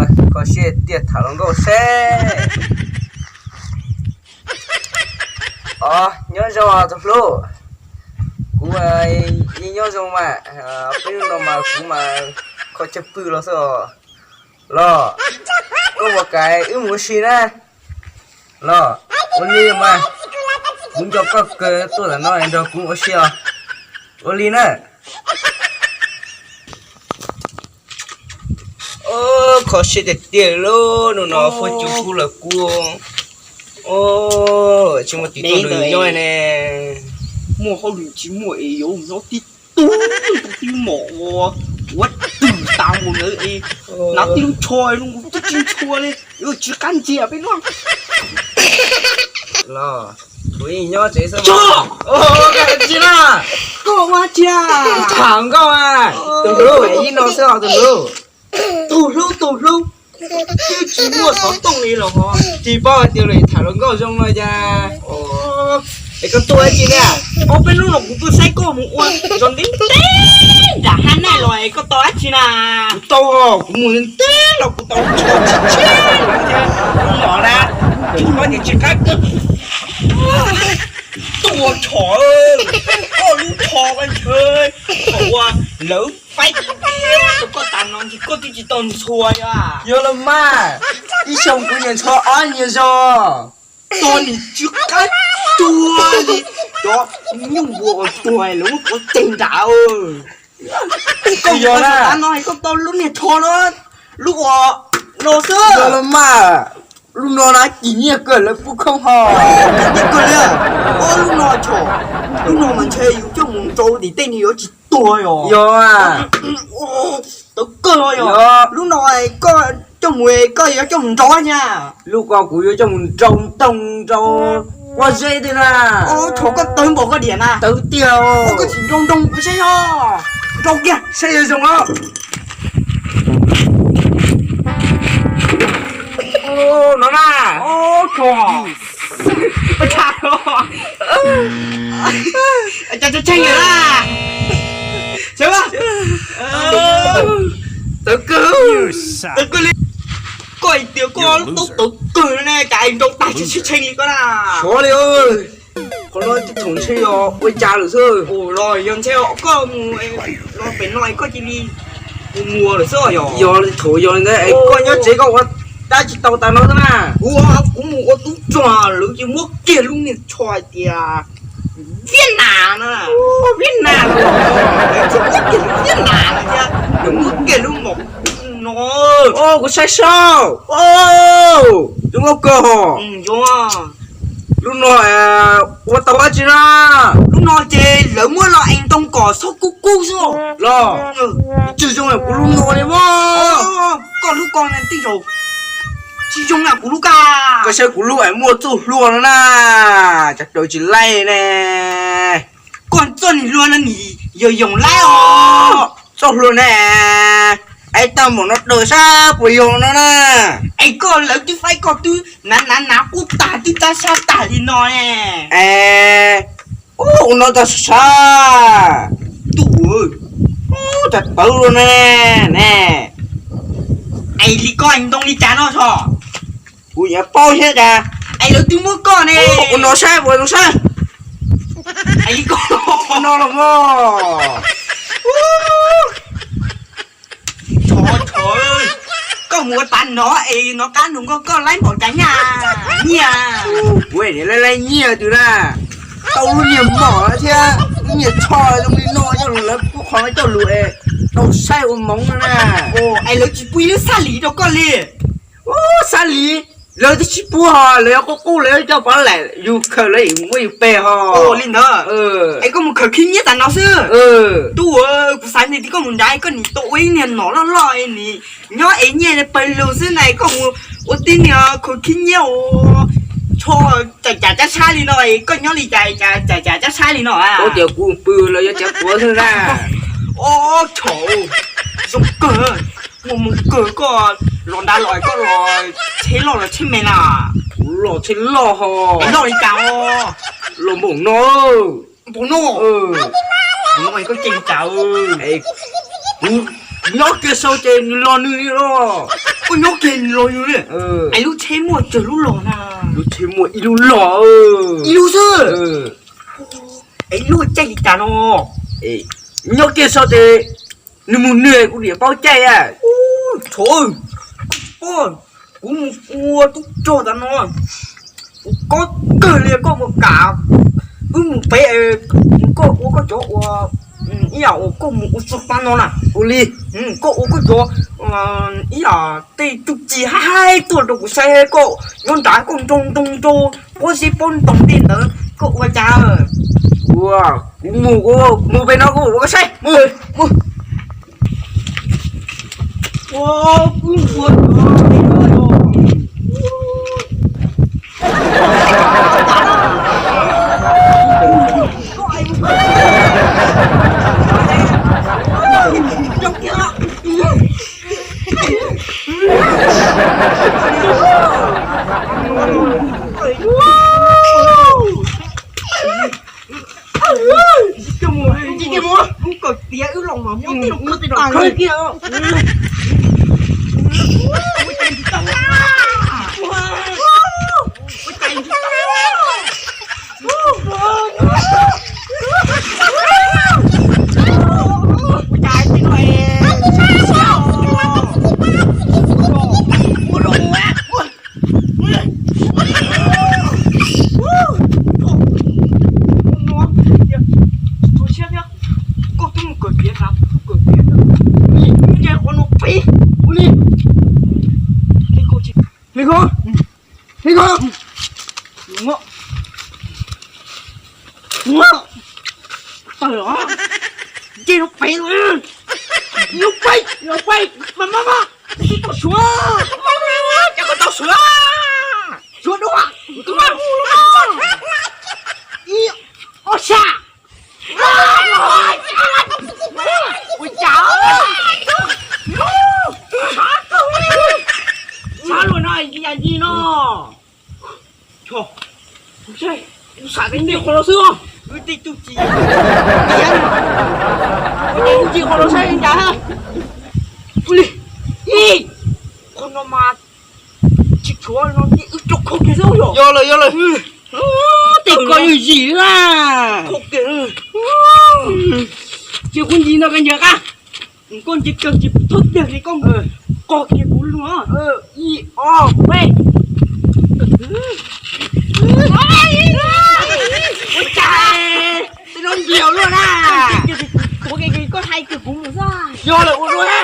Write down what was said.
Kho siab tiag, tham hluas nkauj seb. Os, nyob zoo tus hlub. Kuv yeej nyob zoo mas, peb hnub no mas kuv mas kho chaw pw los xwb os. Los, koj puas kam wb mus ua si na? Los, ua li mas, kuv nco koj kawg, tuaj ntawm no nrog kuv ua si os. Ua li na. Kho siab tiag tiag li, hnub no fuab cua kub lawm kub. Tsis muaj tim tuaj nrog nyob ne. Muaj hauj lwm tsis muaj es yuav nyob tib tug tib mom ua twm tas mus ntawd es hnav tib lub tsho zoo nkaus twb tsis ntshua li, yuav tsis qab ntsia peb no. Los, kuv yeej nyob tsev xwb. Tsis na, koj ua tsis na. Tham nkauj a, tus hlub, ib no xwb os tus hlub. Tus hlub, tus hlub, twb tsis muaj xov tooj li los ho tsis paub hais tias lawv tham hluas nkauj zoo no cas. Es koj tuaj dab tsi na? Ob peb hnub no kuv tuaj saib koj mus ua zos ntev ntev nram hab naij los es koj tau dab tsi na? Kuv tau, kuv mus ntev los kuv tau tsho tsis tseg thiab. Kuv los na, tsis paub tias tsis qab kawg. Tua tsho, koj lub tsho ntshe thaum uas lawv faib tiag rau koj tas no ntshe koj twb tsis tau ntshua yog. Yog los mas, ib xyoo kuv niaj ntshua ob niag zos. Tog nim tsw qab tuag li cov nyuj npua uas tuag lawv muab pov tseg nrad. Koj yog na, tav no koj tau lub niag tsho no, lub uas no xwb. Yog los mas, lub no na kim nyiaj kawg lawv pub khoob ho. Kim nyiaj kawg li. Ob lub no tso, lub no mas ntshe yus coj mus nrau tim tej niag yuav tsis tuag yog. Yog. Tawv kawg los yog. Lub no koj coj mus, koj yuav coj mus nrau thiab. Lub ko kuv yuav coj mus nrau ntoo nrau pob zeb thiab na. Tsho koj tawv npaum koj diam na. Tawv tiag. Koj tsis nrau nroo kuv saib os. Nrau kiag saib zoo os. No na. Tsho. Cas tseeb tseeb na. Tawv kawg, tawv kawg li. Koj hais tias koj lub taub tawv kawg ne, cas nrau tag tsis tshee li koj na. Xyov li, qhov no tib thaum ntshe yog ua cas lawm xwb. Los yog ntshe koj mus los pem no koj cia li mus muag lawm xwb yog. Yog li thaum yog li ntawd es koj nyob tsev koj ua dab tsi tau tas no xwb na? Kuv, kuv mus ua tub rog lawv cia muab kiag lub niag tsho hais tias Viab Nam no, Viab Nam no, lawv cia muab kiag lub Viab Nam no thiab, lawv muab kiag lub maum no. Kuv saib saib, zoo nkauj kawg hos. Lub no ua tau dab tsi na? Lub no ces lawv muab los ees ntoo kom txhob kub kub xwb los. Tsis zoo yam kuv lub no li mas. Koj lub ko na tej zaum tsis zoo yam kuv lub koj. Koj saib kuv lub es muaj txoj hlua no na, cas daws tsis laij ne. Koj txoj niag hlua no nim yog yoos laib os. Txoj hlua ne, es tau npaum no daws sab puas yog no na? Es koj lawv twb faib koj twb hnav hnav hnav qub tag twb tab sab tag li no ne. Es ua no tau sab, tus tawv tawv luaj ne, ne. Es li koj ntoo li cas no tso? Kuv yuav paub thiab cas. Es lawv twb muab koj ne. Ua no saib puas zoo saib. Es li koj no los mas. Tso, tso, koj mus ua tav no es no qab nus nkauj koj laib npaum cas nyiaj, nyiaj. Kuv niam laib laib nyiaj twg na, tau lub niag mom thiab lub niag tsho zoo li no coj lawv pub qhov coj lus es tau saib ua moov no na. Es lawv tsis pub ib lub xab lis rau koj li? Xab lis, lawv twb tsis pub ho, lawv yuav qub qub lawv coj pov lam yus khaws lawv muab yus pe ho. Li ntawd. Es koj mus khaws khib nyiab tas no xwb. Tub, kuv xav tias koj mus nrad koj nim tau ua ib niag nom loj loj nim nyob es nyiaj pawg lug xwb na, koj mus ua tib niag khaws khib nyiab ua tsho cam cam cab sab li no, koj nyob li cas cam cam cab sab li no a? Tias kuv pw los yuav tsav tuav xwb na. Ob thaum zoo kawg, muaj moo kawg koj los nrad los koj los tsheb loj los tsheb me na? Kuv los tsheb loj ho. Loj li cas os? Los npaum no. Npaum no. Npaum no koj ceeb cas. Kuv nyob kiag sau ces nws los nws li los. Koj nyob kiag los yus li. Es lub tsheb muaj tsawg lub los na? Lub tsheb muaj ib lub los, ib lub xwb. Es ib lub caij li cas no? Nyob kiag so tes nws mus nws kuv niam paub caij a. Thaum kuv mus ua tub rog tas no, kuv kob kawg li koj mus kam. Wb mus pem, koj ua koj cov ua ib yam uas koj mus ua txog pab no na. Ua li, koj ua koj cov ib yam tej txuj ci haib haib tuaj rau kuv saib, koj nyob nrad koj nroo nroo nroo pob zeb pob ntoos tej ntawd koj ua cas? Ua, kuv mus, kuv mus pem no kuv ua koj saib. Mus, mus. Koj tias wb los mas muab tej no kawg kiag. Koj twb mus kawm piav tas, koj kawm piav tas. Li, li ko, li ko, li ko. Tawg los, nce rau pem los, rau pem, rau pem, mas mas mas, tsis tau suav, cov ko tau suav, suav dua, ib, ob sab. Ua cas, sab luaj no, yam yig no. Kuv xav tias nce qhov no xwb os. Wb tej txuj ci, wb tej txuj ci qhov no saib li cas. Ua li, ib, qhov no mas tsis tshuav no ces wb coj kho kiag xwb yom. Yog lawm, yog lawm. Tej ko yeej yig na. Kho kiag. Ces kuv ncig no koj ncig qab. Koj ncig kawg ces thob tiag li koj mus qog kiag kuv lug. Ib, ob, peb. Ua cas tej no npliaus luaj na. Tuav kiag koj hais kiag kuv mus xwb. Yog lawm ua dua na.